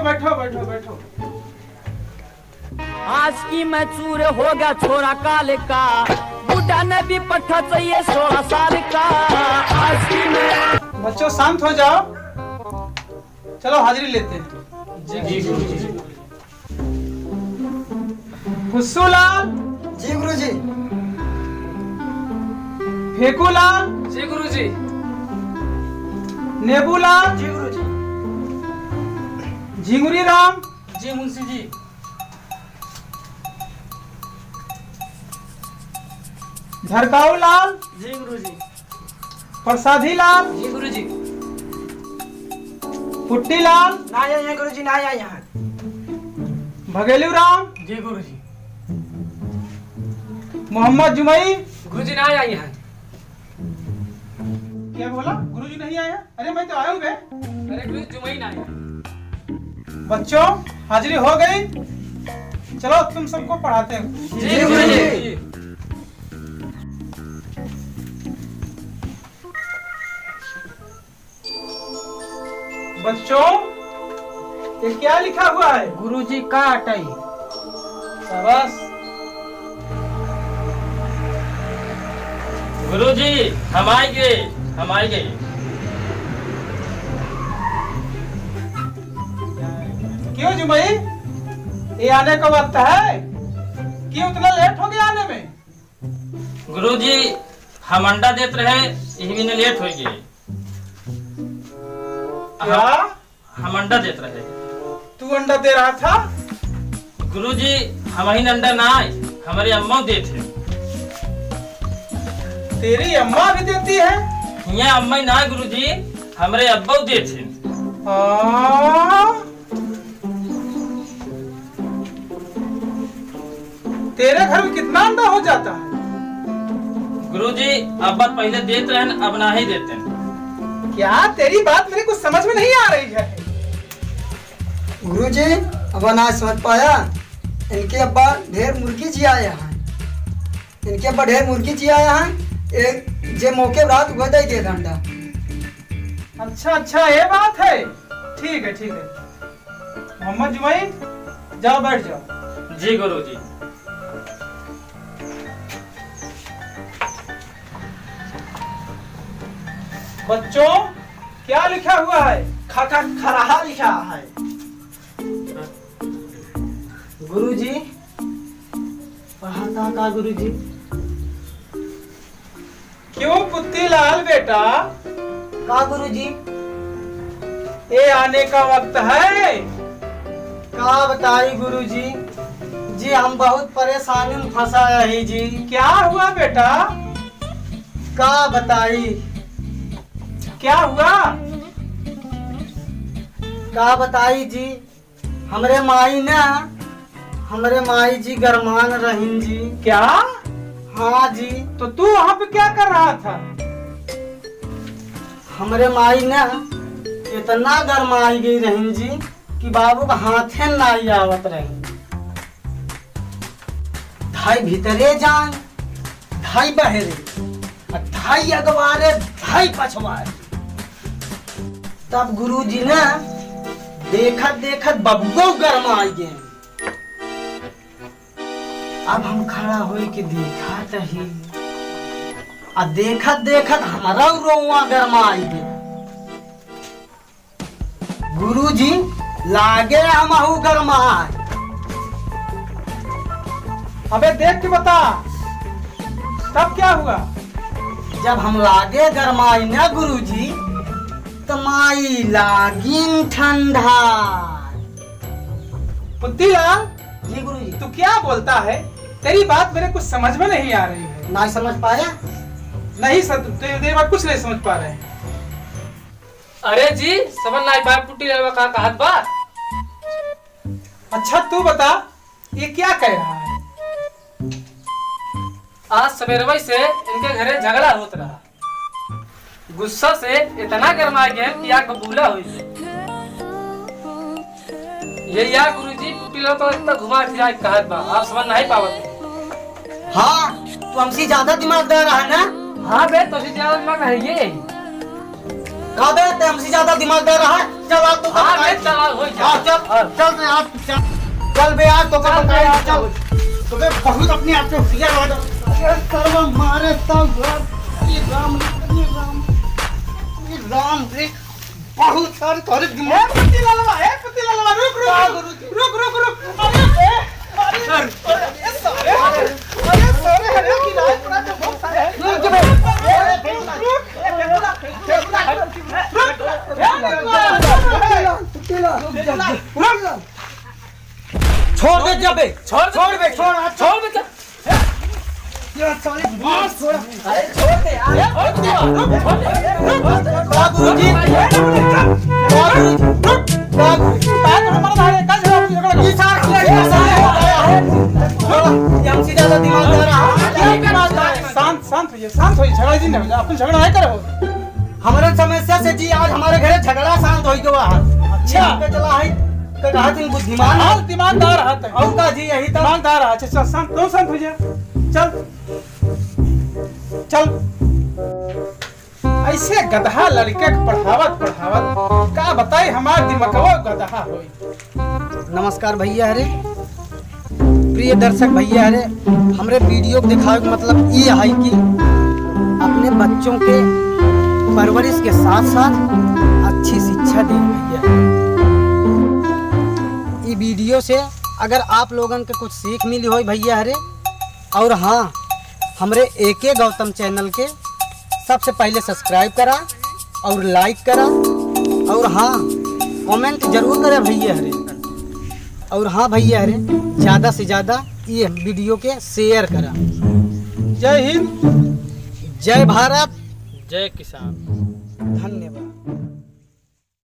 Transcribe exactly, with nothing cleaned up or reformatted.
बैठो, बैठो, बैठो। आशिकी में चूर हो गया छोरा काल का, बुढ़ा ने भी पट्ठा चाहिए सोलह साल का। आशिकी में बच्चों, शांत हो जाओ। चलो, हाजिरी लेते हैं। जी, जी, गुरुजी। फुस्सू लाल। जी गुरुजी। फेकू लाल। जी गुरुजी। नेबू लाल। जी गुरुजी। झिंगुरी राम। जी मुंशी जी। झरकाऊ लाल। जी गुरुजी। प्रसादी लाल। जी गुरुजी। पुट्टी लाल। ना आया यहाँ गुरुजी, ना आया यहाँ। भगेलू राम। जी गुरुजी। मोहम्मद जुमई। गुरुजी ना आया यहाँ। क्या बोला? गुरुजी नहीं आया? अरे मैं तो आया हूँ बे। अरे गुरुजी जुमई ना आया। बच्चों, हाजिरी हो गई। चलो तुम सबको पढ़ाते हैं। जी गुरुजी। बच्चों, ये क्या लिखा हुआ है? गुरुजी, काटई। शाबाश। गुरुजी, हम आइगे, हम आइगे। क्यों जुमई, ये आने का वक्त है? क्यों इतना लेट हो गया आने में? गुरुजी, हम अंडा देत रहे, यही में लेट होइ गए। क्या? हम, हम अंडा देत रहे। तू अंडा दे रहा था? गुरुजी, हमहिन अंडा ना आए, हमरे अम्मा देत है। तेरी अम्मा भी देती है? हियाँ अम्मा ही ना गुरुजी, हमरे अब्बा देत है। हाँ? तेरे घर में कितना अंडा हो जाता है? गुरुजी, अब बात पहले देत रहन, अब ना ही देते हैं। क्या तेरी बात मेरे कुछ समझ में नहीं आ रही है। गुरुजी, अब ना समझ पाया। इनके अब्बा ढेर मुर्गी जियाए हैं। इनके अब्बा ढेर मुर्गी जियाए हैं। एक जे मौके रात हुआ दे दे अंडा। अच्छा, अच्छा, ये बात है। ठीक है, ठीक है। मोहम्मद जुमई, जाओ, बैठ जाओ। जी गुरुजी। बच्चों, क्या लिखा हुआ है? ख, ख, खरहा लिखा है। गुरुजी, पढ़ा था का गुरुजी? क्यों पुत्तीलाल बेटा? का गुरुजी? ये आने का वक्त है? का बताई गुरुजी, जी हम बहुत परेशानी में फंसा रही जी। क्या हुआ बेटा? का बताई? क्या हुआ? का बताई जी, हमरे माई ना, हमरे माई जी गरमान रहिन जी। क्या? हाँ जी। तो तू वहाँ पे क्या कर रहा था? हमरे माई ना इतना गरमाई गई रहिन जी कि बाबू का हाथे ना आवत रही। धाई भीतरे जाए, धाई बहरे, आ धाई अगवारे, धाई पछवारे। तब गुरुजी ना देखत देखत बबुआ गरमाई गए। अब हम खड़ा होई के देखत ही, आ देखत देखत हमारा रोवा गरमाई गए। गुरुजी, लागे हमहू गरमाए। अबे देख के बता, तब क्या हुआ? जब हम लागे गरमाई ना गुरुजी, त माई लागिन ठंडा। पुत्तीलाल, जी गुरुजी। तू क्या बोलता है? तेरी बात मेरे कुछ समझ में नहीं आ रही है। नहीं समझ पाया? नहीं सर, ते-, तेरी बात कुछ नहीं समझ पा रहे हैं। अरे जी, समझ ना आई बा, पुट्टी लाल बा का कहत बा? अच्छा तू बता, ये क्या कह रहा है? आज सवेरवई से इनके घरे झगड़ा होत रहा। गुस्सा से इतना गरमाए गए कि आग बबूला हुई। ये या गुरुजी, पुट्टी लाल तो इतना घुमा फिरा के कहत बा, आप समझ नहीं पावत हैं। हाँ, तू हमसे ज्यादा दिमागदार है ना? हाँ बे, तोसे ज्यादा दिमाग है ये। का बे, ते हमसे ज्यादा दिमागदार है? चल, आज तो हाँ, बताई। बे, चल, आज हो जा। हाँ, चल, हाँ। चल बे, आज चल। चल बे, आज तो चल बे, बताई, आज चल। तो बे, बहुत अपने आप से होशियार हो जाओ। अरे, सर्व मारे सब घर। अरे राम, अरे राम, अरे राम रे, बहुत सारे तोरे दिमाग। ए, पति लालवा, ए, पति लालवा, रुक, रुक, का रुक, रुक, रुक, रुक। अरे, ए, अरे, अरे, सारे, अरे, सारे, अरे, की राज पूरा तो बहुत सारे। रुक, रुक, रुक, रुक, रुक, रुक, रुक। छोड़ दे जबे। छोड़ दे। छोड़ बे, छोड़, आज छोड़ बे, चल। ये साले मार छोड़। अरे छोड़ दे यार। छोड़ दे। रुक, रुक, रुक, रुक। बाबूजी। बाबूजी। रुक। बाबूजी। पैर तो हमारा धारे, कल झगड़ा, झगड़ा कर। ये सारा, ये सारा हो गया है। छोड़, ये हमसे ज्यादा दिमाग लगा रहा है। शांत, शांत होइए, शांत होइए, झगड़ा जी नहीं हो जाए, अपन झगड़ा नहीं करो। हमरे समस्या से जी आज हमारे घरे झगड़ा शांत हो गया है। अच्छा। ये हमके चला है, तो कहा तुम बुद्धिमान हो। हाँ, दिमागदार है तो। और का जी, यही तो। दिमागदार है, अच्छा, चल, शांत, तू शांत हो जा। चल, चल। ऐसे गदहा लड़के के पढ़ावत, पढ़ावत, का बताई, हमार दिमगवा गदहा होई। नमस्कार भैया हरे, प्रिय दर्शक भैया हरे, हमरे वीडियो के दिखावे के मतलब ई है कि अपने बच्चों के परवरिश के साथ साथ अच्छी शिक्षा दे भैया। ई वीडियो से अगर आप लोगन के कुछ सीख मिली होई भैया हरे, और हाँ, हमरे एके गौतम चैनल के सबसे पहले सब्सक्राइब करा और लाइक करा और हाँ, कमेंट जरूर करा भैया हरे। और हाँ भैया हरे, ज्यादा से ज्यादा ये वीडियो के शेयर करा। जय हिंद, जय भारत, जय किसान।